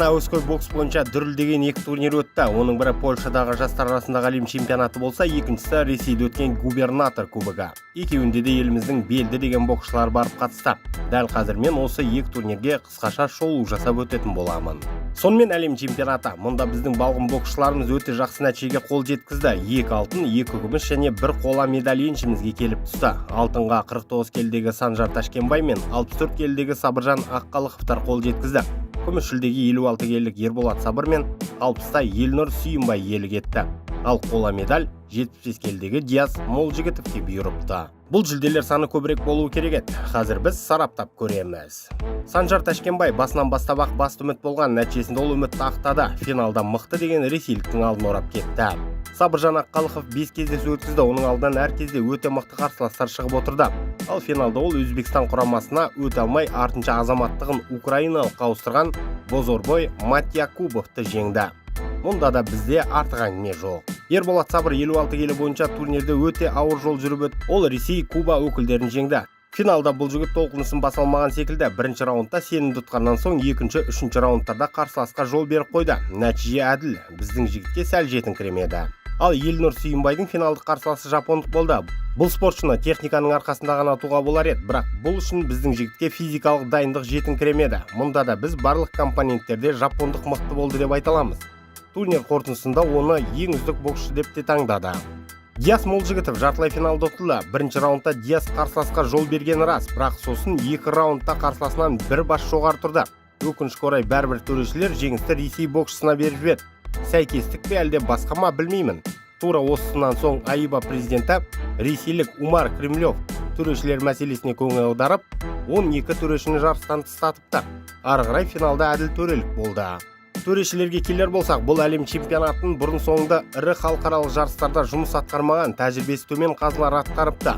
Әуесқой бокс бойынша дүрілдеген екі турнир өтті. Оның бірі Польшадағы жастар арасындағы әлем чемпионаты болса, екіншісі Ресейде өткен Губернатор кубогы. Екеуінде де еліміздің белді деген боксшылар барып қатысты. Дәл қазір мен осы екі турнирге қысқаша шолу жасап өтетін боламын. Сонымен, әлем чемпионаты. Мұнда біздің балғын боксшыларымыз өте жақсы нәтижеге қол жеткізді. Екі алтын, екі күміс және бір қола медаль еншімізге келіп түсті. Алтынға 49 келідегі Санжар Ташкенбай мен 64 келідегі Сабыржан Аққалықовтар қол жеткізді. Күміс жүлдеге 56 келілік Ерболат Сабыр мен 60-та Елнұр Сүйінбай иелік етті. Ал қола медаль 75 келідегі Диас Молжігітовке бұйырыпты. Бұл жүлделер саны көбірек болуы керек еді. Қазір біз сараптап көреміз. Санжар Ташкенбай басынан бастап ақ басты үміт болған. Нәтижесінде ол үмітті ақтады. Финалда мықты деген ресейліктің алдын орап кетті. Сабыржан Аққалықов 5 кездесу өткізді. Оның алдынан әр кезде өте мықты қарсыластар шығып отырды. Ал финалда ол Өзбекстан құрамасына өте алмай, артынша азаматтығын украиналыққа ауыстырған Бозорбой Матьякубовты жеңді. Мұнда да бізде артық әңгіме жоқ. Ерболат Сабыр 56 келі бойынша турнирде өте ауыр жол жүріп өтті. Ол Ресей, Куба өкілдерін жеңді. Финалда бұл жігіт толқынысын баса алмаған секілді. Бірінші раундта сенімді ұтқаннан соң, екінші, үшінші раундтарда қарсыласқа жол беріп қойды. Нәтиже әділ, біздің жігітке сәл жетіңкіремеді. Ал Елнұр Сүйінбайдың финалдық қарсыласы жапондық болды. Бұл спортшыны техниканың арқасында ғана ұтуға болар еді, бірақ бұл үшін біздің жігітке физикалық дайындық жетіңкіремеді. Мұнда да біз барлық компоненттерде жапондық мықты болды деп айта аламыз. Турнир қорытындысында оны ең үздік боксшы деп те таңдады. Диас Молжігітов жартылай финалда ұтылды. Бірінші раундта Диас қарсыласқа жол бергені рас, бірақ сосын екі раундта қарсыласынан бір бас жоғары тұрды. Өкінішке орай, бәрібір төрешілер жеңісті Ресей боксшысына беріп жіберді. Сәйкестік пе, әлде басқа ма, білмеймін. Тура осынан соң АИБА президенті, ресейлік Умар Кремлев, төрешілер мәселесіне көңіл аударып, 12 төрешіні жарыстан тыстатыпты. Ары қарай финалда әділ төрелік болды. Төрешілерге келер болсақ, бұл әлем чемпионатын бұрын соңды ірі халықаралық жарыстарда жұмыс атқармаған, тәжірибесі төмен қазылар атқарыпты.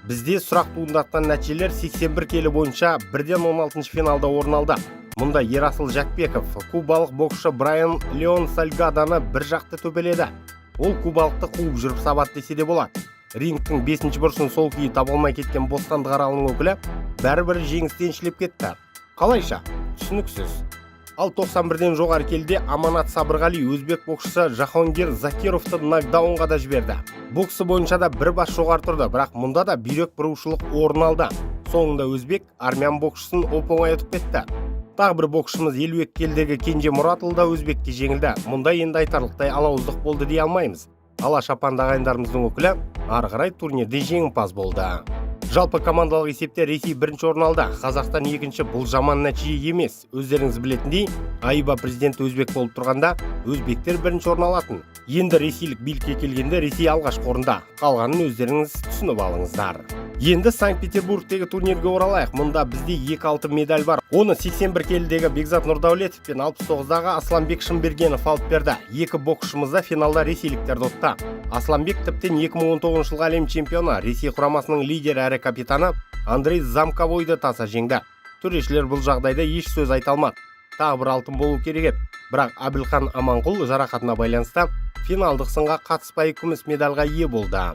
Бізде сұрақ туындатқан нәтижелер 81 келі бойынша бірден 16 финалда орын алды. Мұнда Ерасыл Жәкпеков кубалық боксшы Брайан Леон Сальгаданы бір жақты төпеледі. Ол кубалықты қуып жүріп сабады десе де болады. Рингтің бесінші бұрышын сол күйі таба алмай кеткен Бостандық аралының өкілі бәрібір жеңісті еншілеп кетті. Қалайша, түсініксіз. Ал 91-ден жоғары келіде Аманат Сабырғали өзбек боксшысы Жахонгир Закировты нокдаунға да жіберді. Боксы бойынша да бір бас жоғары тұрды, бірақ мұнда да бүйрек бұрушылық орын алды. Соңында өзбек армян боксшысын оп оңай ұтып кетті. Тағы бір боксшымыз 52 келідегі Кенже Мұратұлы да өзбекке жеңілді. Мұнда енді айтарлықтай алауыздық болды дей алмаймыз. Ала шапанды ағайындарымыздың өкілі ары қарай турнирде жеңімпаз болды. Жалпы командалық есепте Ресей бірінші орын алды, Қазақстан екінші. Бұл жаман нәтиже емес. Өздеріңіз білетіндей, АИБА президенті өзбек болып тұрғанда, өзбектер бірінші орын алатын. Енді ресейлік билікке келгенде, Ресей алғашқы орында. Қалғанын өздеріңіз түсініп алыңыздар. Енді Санкт Петербургтегі турнирге оралайық. Мұнда бізде екі алтын медаль бар. Оны 81 келідегі Бекзат Нұрдәулетов пен 69-дағы Асланбек Шымбергенов алып берді. Екі боксшымыз да финалда ресейліктерді ұтты. Асланбек тіптен 2019 жылғы әлем чемпионы, Ресей құрамасының лидері әрі капитаны Андрей Замковойды таса жеңді. Төрешілер бұл жағдайда еш сөз айта алмады. Тағы бір алтын болу керек еді, бірақ Әбілхан Аманқұл жарақатына байланысты финалдық сынға қатыспай, күміс медальға ие болды.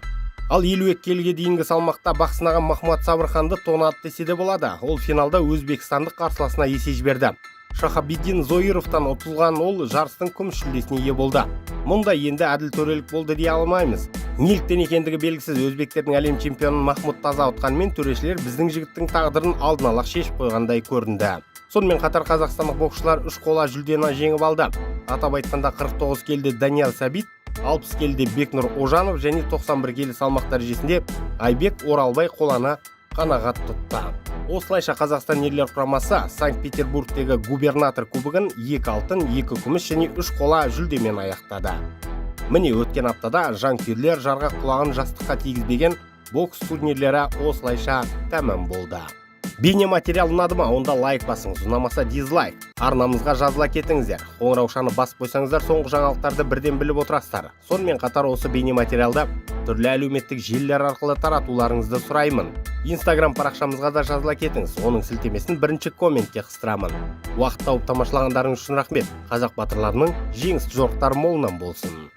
Ал 52 келіге дейінгі салмақта бақ сынаған Махмуд Сабырханды тонады десе де болады. Ол финалда өзбекстандық қарсыласына есе жіберді. Шахабиддин Зоировтан ұтылған ол жарыстың күміс жүлдесіне ие болды. Мұнда енді әділ төрелік болды дей алмаймыз. Неліктен екендігі белгісіз, өзбектердің әлем чемпионын Махмуд таза ұтқанымен, төрешілер біздің жігіттің тағдырын алдын ала шешіп қойғандай көрінді. Сонымен қатар қазақстандық боксшылар үш қола жүлдені жеңіп алды. Атап айтқанда, 49 келіде Даниял Сәбит, 60 келіде Бекнұр Ожанов және 91 келі салмақ дәрежесінде Айбек Оралбай қоланы қанағат тұтты. Осылайша, Қазақстан ерлер құрамасы Санкт Петербургтегі Губернатор кубогын екі алтын, екі күміс және үш қола жүлдемен аяқтады. Міне, өткен аптада жанкүйерлер жарғақ құлағын жастыққа тигізбеген бокс турнирлері осылайша тәмам болды. Бейнематериал ұнады ма? Онда лайк басыңыз, ұнамаса, дизлайк. Арнамызға жазыла кетіңіздер. Қоңыраушаны басып қойсаңыздар, соңғы жаңалықтарды бірден біліп отырасыздар. Сонымен қатар осы бейнематериалды түрлі әлеуметтік желілер арқылы таратуларыңызды сұраймын. Инстаграм парақшамызға да жазыла кетіңіз. Оның сілтемесін бірінші комментке қыстырамын. Уақыт тауып тамашалағандарыңыз үшін рахмет. Қазақ батырларының жеңісті жорықтары молынан болсын.